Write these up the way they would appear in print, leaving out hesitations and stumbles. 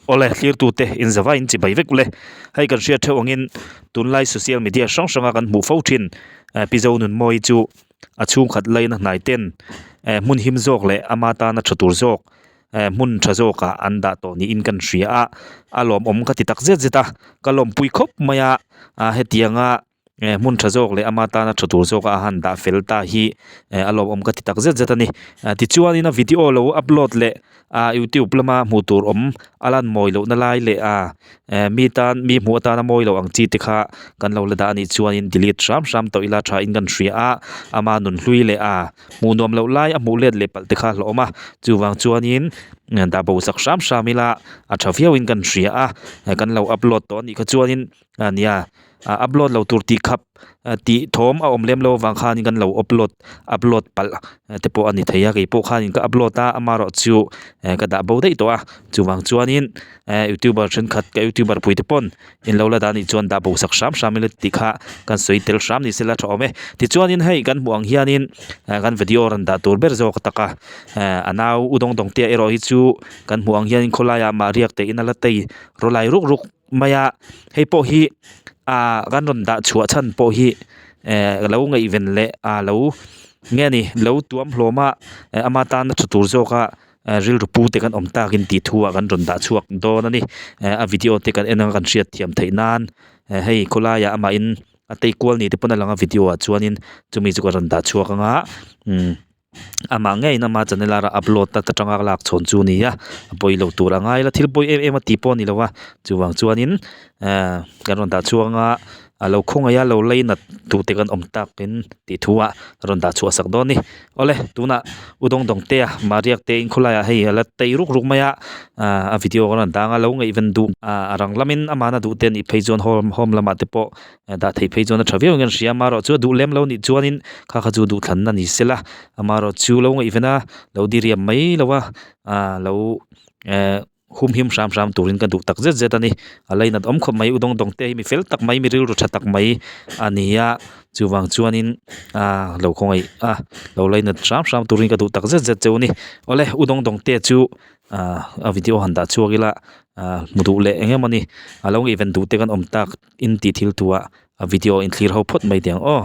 Awle, thlirtute inzava in chibai vek ule. Hei kan hriat theuh angin tunlai social media hrang hranga kan hmuh fo thin Pi Zonunmawii chu a chhungkhat laina hnai ten hmun him zawk leh ama tana tha tur zawk hmun tha zawkah an dah tawh niin kan hria a, a lawmawm ka ti tak zet zet a, ka lawmpui khawp mai a, hetianga hmun tha zawk leh ama tana tha tur zawk a han dah fel ta hi a lawmawm ka ti tak zet zet a ni. Tichuanin a video lo upload leh ah youtube lama hmuh tur awm a lan mawi lohna lai leh ah mi tan mi hmuh atana mawi loh ang chi te kha kan lo la dah a nih chuanin delete hram hram tawh ila tha in kan hria a, ama nun hlui leh ah hmuh nuam loh lai a hmuh let leh palh te kha a hlawhawm a, chuvang chuanin dah bo sak hram hram ila a tha viau in kan hria a, kan lo upload tawh a nih kha chuanin a nia ah upload lo tur tih khap tih thawm a awm lem lo avang khanin kan lo upload upload palh te pawh a ni thei a keipawh khanin ka upload a amaherawhchu ka dah bo daih tawh a chuvang chuanin youtuber thenkhat ka youtuber pui te pawn in lo la dah anih chuan dah bo sak hram hram ila tih kha kan sawi tel hram ni sela tha awm e tichuanin hei kan hmuh ang hianin kan video rawn dah tur ber zawk ataka a nau u dawng dawng te erawh hi chu kan hmuh ang hianin khawlaiah mah riak te in a la tei rawlai ruk ruk. mai a hei pawh hi ah kan rawn dah chhuah chhan pawh hi eh lo ngaihven leh ah lo nge ni lo tuam hlawm a eh ama tana tha tur zawk a eh rilru pu te kan awm takin tih thu ah kan rawn dah chhuak dawn a ni eh a video te kan en anga kan hriat thiam theih nan eh hei khawlaiah amahin a tei kual ni te pawn a lang a video ah chuanin chumi chu ka rawn dah chhuak anga umm. Amah ngeiin ama channel a upload ta atanga lak chhawn chu a ni a a pawi lo tur a ngai la thil pawi em em a tih pawh a ni lo a chuvang chuanin ehh kan rawn dah chhuang a a lo khawngaih a lo lei nat duh te kan awm takin tih thu ah rawn dah chhuah sak dawn a ni awle tunah u dawng dawng te a mahriak te in khawlaiah hei a la tei ruk ruk mai a ahh a video ka rawn dang a lo ngaihven duh a rang lamin amahna duh te a nih phei chuan home home lamah te pawh. Dah theih phei chuan a tha viau ang hian hria amaherawh chu a duh lem lo nih chuanin kha kha chu duhthlanna ni sela amaherawh chu lo ngaihven a lo diriam mai lo a ah lo eh hum him hram hram turin ka duh tak zet zet a ni a lainat awm khawp mai u dawng dawng te hi mi fel tak mai mi rilru tha tak mai a ni a chuvang chuanin ah lo khawngaih a lo lainat hram hram turin ka duh tak zet zet cheu a ni awle u dawng dawng te chu ah a video han dah chhuak ila ah hmu duh leh eng emawni a lo ngaihven duh te kan awm tak. In tih thil tu ah a video in thlir ho phawt mai teh ang aw.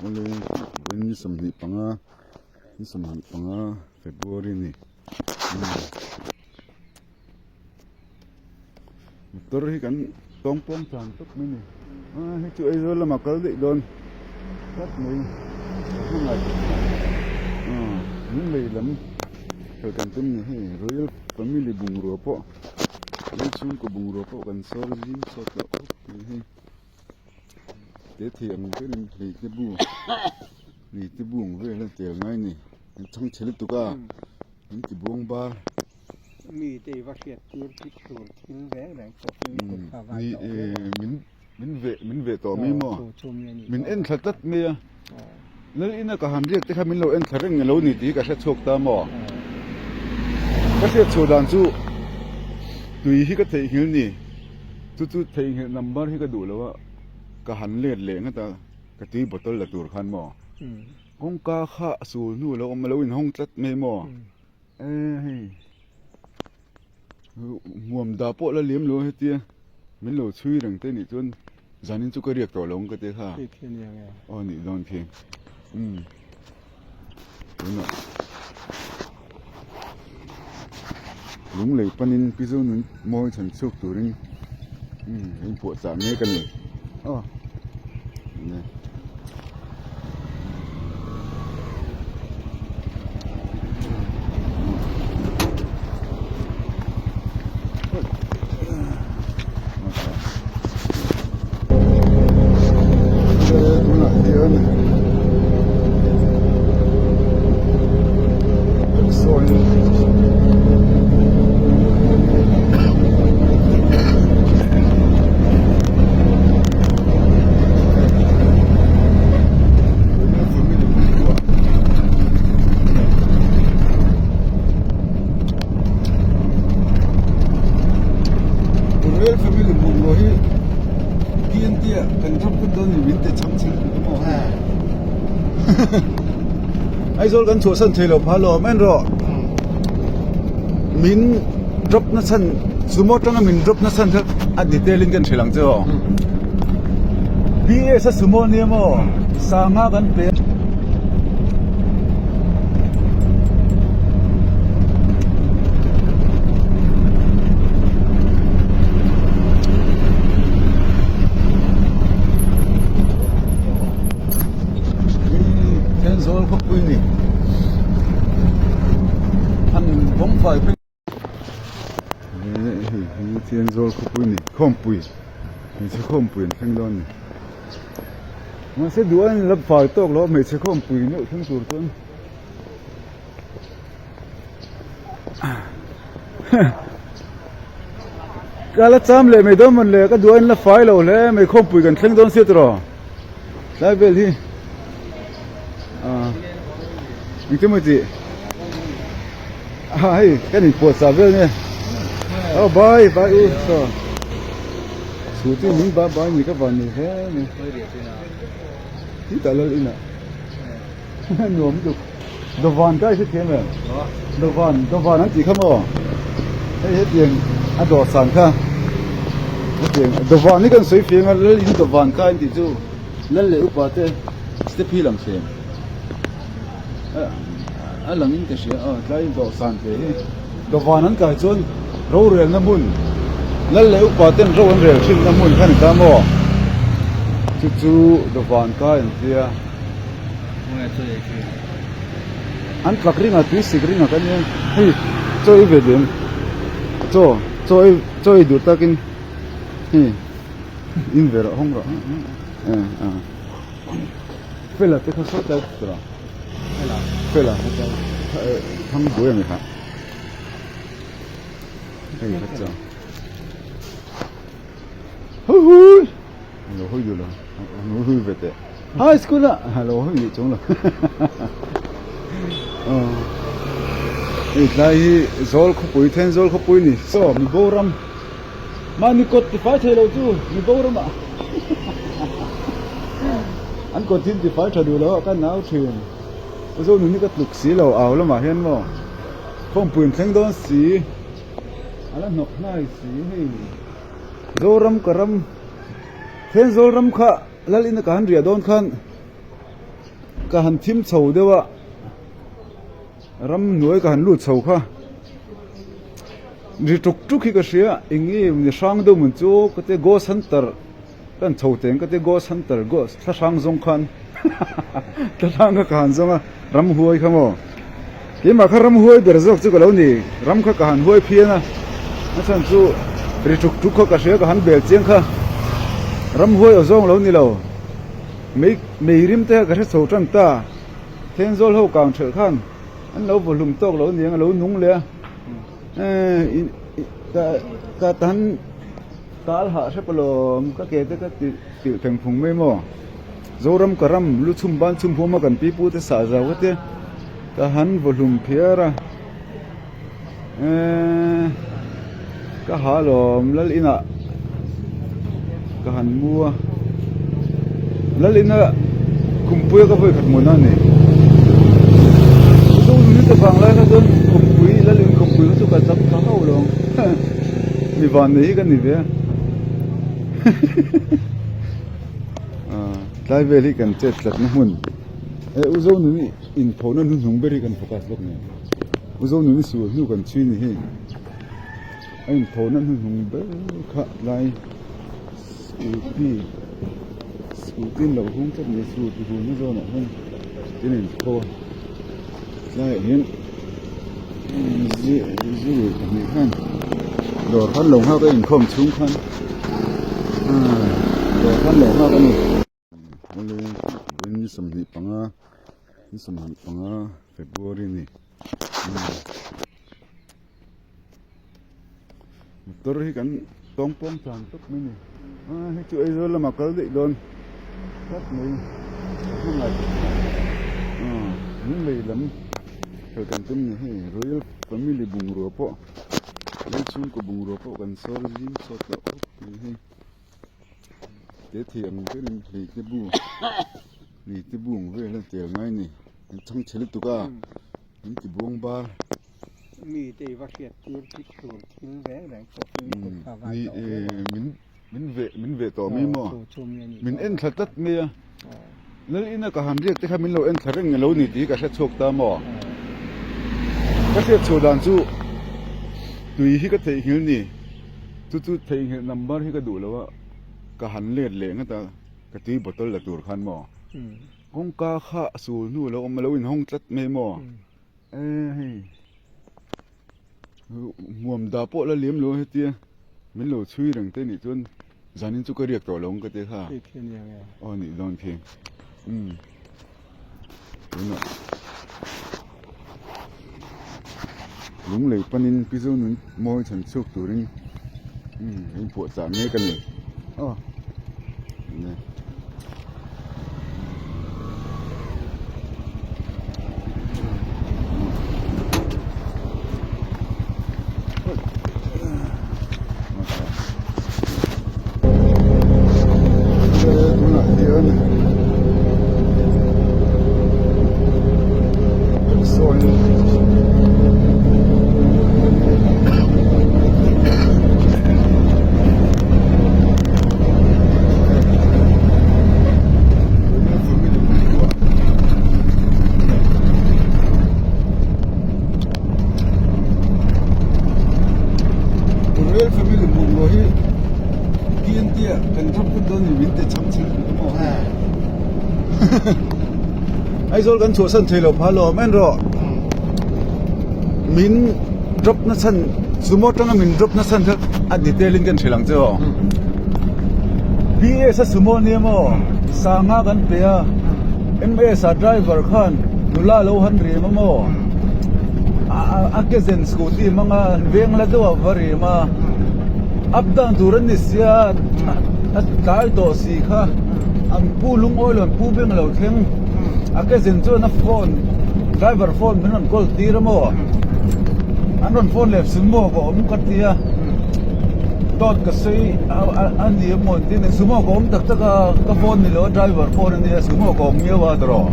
Awle vawiin ni 25 ni 25 February ni motor hi kan tawng pawng tlan tawp mai ni a hei chu Aizawl lamah kal daih dawn tlat mai hmangaih lunglei lam kal kan tum ni hei Royal family bungrua pawh. Lei chhungkaw bungrua pawh kan sawr zing sawt loh khawp mai hei te thei ang berin hlei te bu hlei te bu ang vel a tel ngai ni an chhang chhe lutuk a an ti buang bar mi te i va hriat tir thik tur thil reng reng pawh hi kut thlak a ni min min ve min ve tawh mai maw min en thla tlat mai a lal ina ka han riak te kha min lo en thla reng alo ni tih hi ka hre chhuak ta maw ka hriat chhuah dan chu tui hi ka theihnghilh ni chu chu theihnghilh number hi ka duh lo a ka han let leh nghat a ka tui bottle la tur khan maw kawngka kha a sul hnu alo awm alo inhawng tlat mai maw e hei. Hmuam dah pawh la liam lo hetia min lo chhui reng te nih chuan zanin chu ka riak tawh lo ang ka ti kha aw nih dawn khi umm tunah lunglei panin pi zonun mawi chhan chhuak turin umm a inpuahchah mek a ni aw. Royal family bungraw hi TNT ah kan drop vek dawn ni min ti chhang chhang duh maw Aizawl kan chhuahsan thei lo phah lo men rawh min. drop na chhan sumo atanga min drop na chhan kha a detail in kan hrilh ang che aw. BS a sumo ania maw sanga kan pe a. Thenzawl khawpui ni han vawng fai phei hei hi Thenzawl khawpui ni khawmpui hmeichhe khawmpui an thleng dawn a ni mahse duh a in la fai tawk lo a hmeichhe khawmpui meuh thleng tur chuan Ka la cham leh mai dawn mawn le ka duh a in la fai lo hle mai khawmpui kan thleng dawn sia tiraw tlai vel hi ah engtin maw tih ah hei kan inpuahchah vel nge aw bye bye u saw chhuti min bye bye ni ka van ni hle mai ti tah lal inah nuam lutuk. Dawvan ka i hrethiam em? Dawvan, dawvan an tih kha maw? Hei hetiang a dawhsan kha hetiang dawvan hi kan sawi fiang a lal in dawvan kha an tih chu lal leh upa te step hi lang thleng a lang in ka hria aw tlai dawhsan te hi dawvan an kai chuan rorelna hmun lal leh upa ten ro an rel thin na hmun kha ni ta maw? Chu chu dawvan kai an tia. An tlak ringah tui sik ringah kan nia hei chaw ei ve duh em chaw chaw ei chaw ei duh takin hei in ve rawh hawng rawh fela te kha sawi tlai tur a fela thang buai ang i kha hei kha chaw hui hui. Lo hawi duh lo, lo hawi ve teh. High school ah lo hawi duh chung lo. Hei tlai hi zawl khawpui then zawl khawpui ni. Saw mi boram mahni kawt tifai thei lo chu mi boram ah an kawt hi an tifai tha duh lo a ka nau thin. Zo nun hi ka tluk si lo au lamah hian maw khawmpui an thleng dawn si a la hnawk hnai si hei. Zoram ka ram Thenzawl ram kha lal ina ka han riah dawn khan ka han thim chho deuh a ram hnuai ka han lut chho kha ri tuk tuk hi ka hria eng nge ni hrang deuh mun chu ka tia ghost hunter ka han chho teng ka tia ghost hunter ghost thla hrang zawng khan thla hrang kha ka han zawng a Ramhuai kha maw? Keimah kha ramhuai ber zawk chu ka lo ni. Ram kha ka han huai phian a, a chhan chu ri tuk tuk kha ka hria ka han bel chiang kha. Ramhuai aw zawng lo ni lo. Mei mei rim te kha ka hre chho tan ta. Thenzawl ho kang thelh khan an lo vaw hlum tawk lo niang a lo nung leh a. Eeh ka ka tan tal hah hrep alawm ka ke te ka ti tilh theng phung mai maw? Zoram ka ram lu chhum ban chhum huam a kan pi pu te sah zau ka tia ka han vaw hlum phiar a eee ka ha lawm lal inah ka han mu a lal ina khumpui a ka vawi khat hmun a ni chu ni te vang lai kha chuan khumpui lal in khumpui kha chu ka chak tha hauh lo ang mi van nei hi ka ni ve a. Tlai vel hi kan chet tlatna hmun e u Zonuni inphona hnuhnung ber hi kan focus bawk nen u Zonuni sul hnu kan chhui ni hi a inphona hnuhnung ber kha tlai scooty scooty an lo hung tlat mai scooty hunna zawnah hian tin a inpho a tlaiah hian zui pahnih khan dawr khan lo nghak a inkhawm chhung khan dawr khan lo nghak a ni. Ni 25 ni 25 February ni motor hi kan tawng pawng tlan tawp mai ni hei chu Aizawl lamah kal daih dawn tlat mai hmangaih Lunglei lam kal kan tum ni hei Royal Family bungrua pawh lei chhungkaw bungrua pawh kan sawr zing sawt loh khawp mai hei te thei ang berin hlei te bu hlei te bu ang vel a tel ngai a ni an chhangchhe lutuk a an ti buang bar. Mite i va hriat tir thik tur thil reng reng pawh fimkhur kha a ngai tawh viau a. Min min veh min veh tawh mai maw? Min en thla tlat mai a. Lal ina ka han riak te kha min lo en thla reng alo ni tih hi ka hre chhuak ta maw? Ka hriat chhuah dan chu tui hi ka theihnghilh ni. Chu chu theihnghilh number hi ka duh lo a, ka han let leh nghat a, ka tui bottle la tur khan maw? Kawngka kha a sul hnu a lo awm a lo inhawng tlat mai maw? E hei hmuam dah pawh la liam lo hetia min lo chhui reng te nih chuan zanin chu ka riak tawh lo ang ka ti kha aw nih dawn khi umm tunah lunglei panin pi zonun mawi chhan chhuak turin umm a inpuahchah mek a ni aw. Royal family bungrua hi TNT ah kan drop vek dawn ni min ti cham chhel tuk maw Aizawl kan chhuahsan thei lo phal awm en rawh min drop na chhan sumo atanga min drop na chhan kha a detail in kan hrilh ang che aw BS a sumo ania maw sanga kan pe a MS a driver khan nula lo han rem a maw a ke zen scooty hmang a veng la deuh a va rem a up down tur an ni sia a tlai tawh si kha an pu lungawi lo an pu beng lo thleng a ke zen chuan a phone driver phone min rawn call tir a maw an rawn phone leh sumo ka awm ka tia dawt ka sawi a ni a maw tin sumo ka awm tak tak a ka phone ni lo a driver phone a nia sumo ka awm miau a tawrh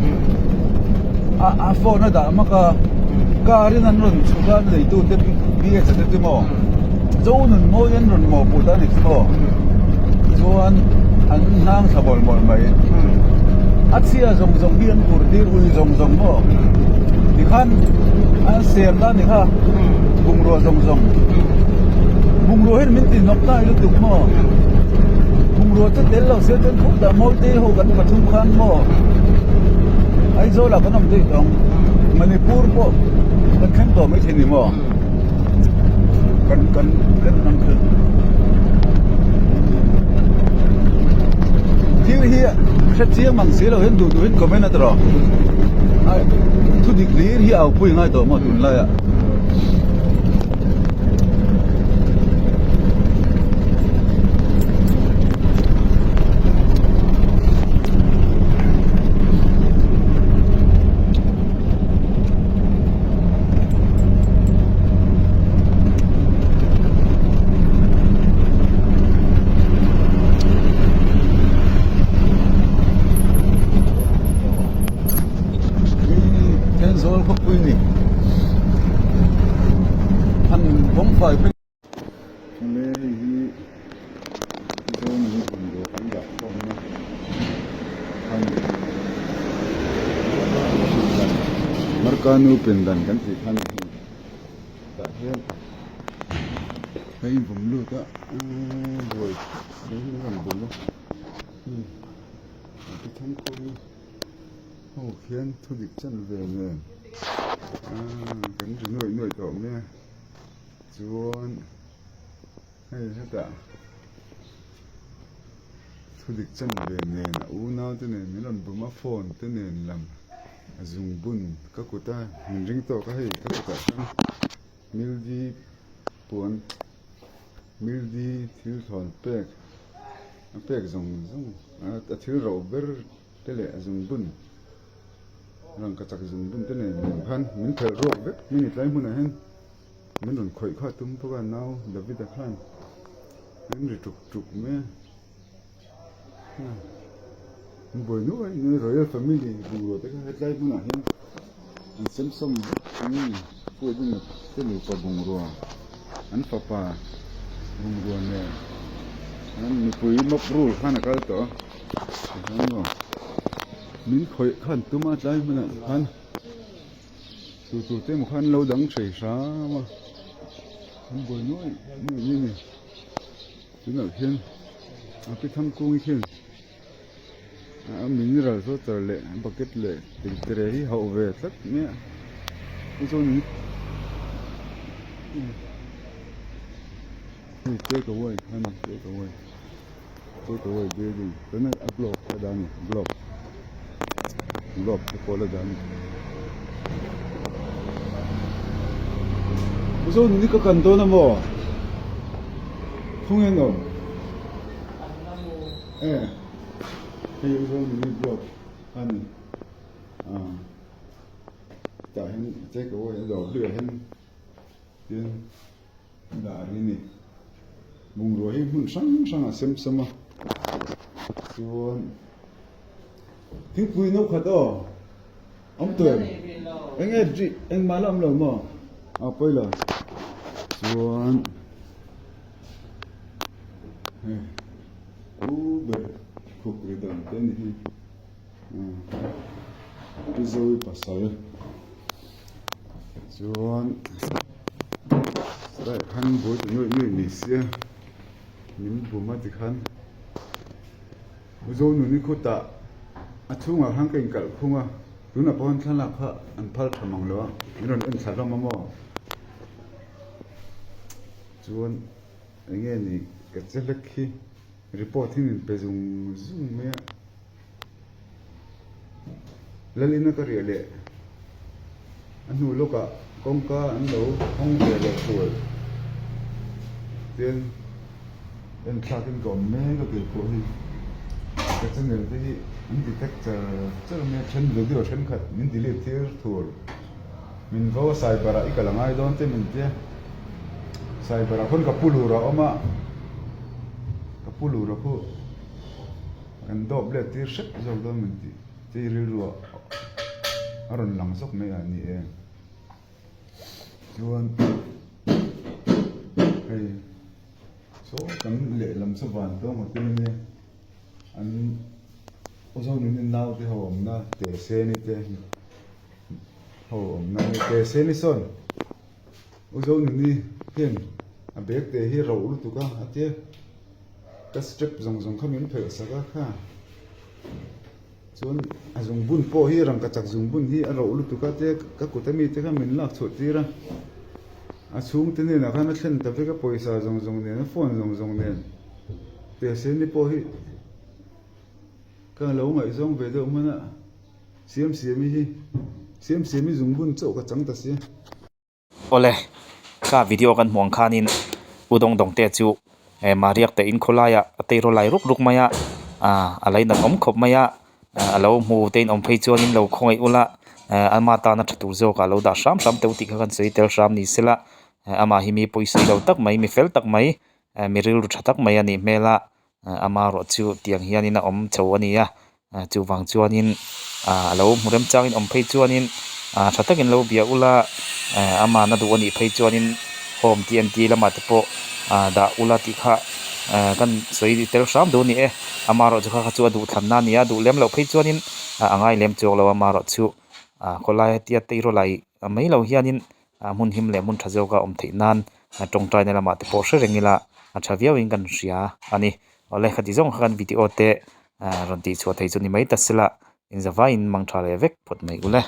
a phone a dah hmak a car in an rawn chhuk a an leitu te BH te chu maw Zonun mawi an rawn mawhput a ni chu maw chuan an hnang thla mawlh mawlh mai a chhia zawng zawng hi an vur tir ui zawng zawng maw tikhan an ser ta ni kha bungrua zawng zawng bungrua hian min ti hnawk ta lutuk maw bungrua chu tel lo se chuan khum dah mawi te ho kan pathum khan maw Aizawl ah kan awm daih tawh ang Manipur pawh kan thleng tawh maithei ni maw. Kan kan kan ang kha thil hi hre chiang mang si lo hian duh duh in comment a ti rawh thu dik hlir hi au pui ngai tawh maw tunlai ah. Thenzawl khawpui ni han vawngfai phei Awle hei hi Mizoram bungrua kan dah khawmna a ni. Markanu pindan kan tih kha a ni hei tah hian ka invawm lut a buai buai hi a rawn bum a hei a ti thangkhawm ho khian thu dik chan ve nen kan ri nuaih nuaih tawh mai a chuan. Hei hetah thudik chan ve nen a unau te nen min rawn bum a phone te nen lam a zungbun ka kut a min ring tawk a hei ka kutah chuan mildi puan mildi thil thlawn pek a pek zawng zawng a thil rauh ber te leh a zungbun rangkachak zungbun te nen lam khan min phelh ruak vek minute lai hmunah hian. Min rawn khawih kha tum bawk a nau David-a khan an ri tuk tuk mai a an buai nuai nuai Royal family bungrua te kha hetlai hmunah hian an sem sawm vek a ni. Te nupa bungrua an fapa bungrua nen an nupui mawp rul khan a kal tawh a tikhan maw min khawih khan tum a tlai hmunah khan tu tur te emaw khan an lo dang hrei hram a an buai nuai nuai mai a ni tunah khian a pi thangkungi khian. A mineral water leh bucket leh tengtere hi hauh ve tlat mai a chu chuan hei take away a ni take away take away building tuna a block a dah a ni block block te pawh la dah a ni chu ni ka kan dawn a maw khawnge an awm. E hei hi chuan mini block a ni a tah hian take away a dawr hliah hian tin dah a ri a ni bungrua hi hmun hrang hrang a sem sam a chuan thingpui no khat aw awm tawh em eng nge engmah la awm lo maw a pawi lo chuan. Hei u ber khuk ri dan te ni hi Pi Zoe pasal chuan tlaiah khan buai ta nuaih nuaih ni sia min bum a tikhan U Zonuni khutah a chhungah khan ka inkalh khung a tunah pawh khan thlalak kha an phal tha mang lo a min rawn en thla hlawm a maw. Chuan eng nge ni ka che hlek hi report hi min pe zung zung mai a, Lalina ka riah leh a hnu lawkah kawngka an lo hawng ve leh thuai chuan en thlakin ka awm mek a kei pawh hi ka channel te hi an detect char char mai a then video thenkhat min delete tir thur. Min vo cyber ah i kal a ngai dawn che min tia cyber ah khawn ka pu lur a awm a ka pu lur a khu kan dawp let tir hrep zawk dawn min tih che i rilru ah a rawn lang zawk mai a ni e chuan hei saw kan lehlam saw van tawng hotel ania an Ozone in naute ho awmna teh se ni te. Ho awmna hi te se ni sawn U Zonuni hian a bag te hi roh lutuk a a tia ka step zawng zawng kha min phelh sak a kha chuan a zungbun pawh hi rangkachak zungbun hi a roh lutuk a tia ka kut ami te kha min lak chhuah tir a a chhungte hnenah khan a thlen ta vek a pawisa zawng zawng nen a phone zawng zawng nen te se ni pawh hi ka lo ngaihzawng ve deuh hman a. Siamsiami hi Siamsiami zungbun chauh ka chang ta si. Awle, ka video kan hmuh ang khanin U Dawng Dawng te chu Mahriak te in khawlaiah a teiraw lai ruk ruk mai a, a lainat awm khawp mai a, a lo hmu te in awm phei chuanin lo khawngaih ula, ama tana tha tur zawkah lo dah hram hram teuh tih kha kan sawi tel hram ni sela, amah hi mi pawisa lo tak mai, mi fel tak mai, mi rilru tha tak mai a nih hmel a. Amaherawh chu tiang hianin a awm chho a ni a chuvang chuanin a lo hmu remchangin awm phei chuanin tha takin lo bia ula amahna duh a nih phei chuanin home tih an tih lamah te pawh dah ula tih kha kan sawi tel hram duh a ni e amaherawh chu kha kha chu a duh thlanna a ni a duh lem loh phei chuanin a ngai lem chuang lo amaherawh chu khawlai hetia tei rawlai mai lo hianin. A hmun him leh hmun tha zawka awm theih nan tawngtaina lamah te pawh hre reng ila a tha viauin kan hria a ni. Awle khati zawng kha kan video te rawn tih chhuah theih chu ni mai ta sela inzavaiin mang tha leh vek phawt mai ule.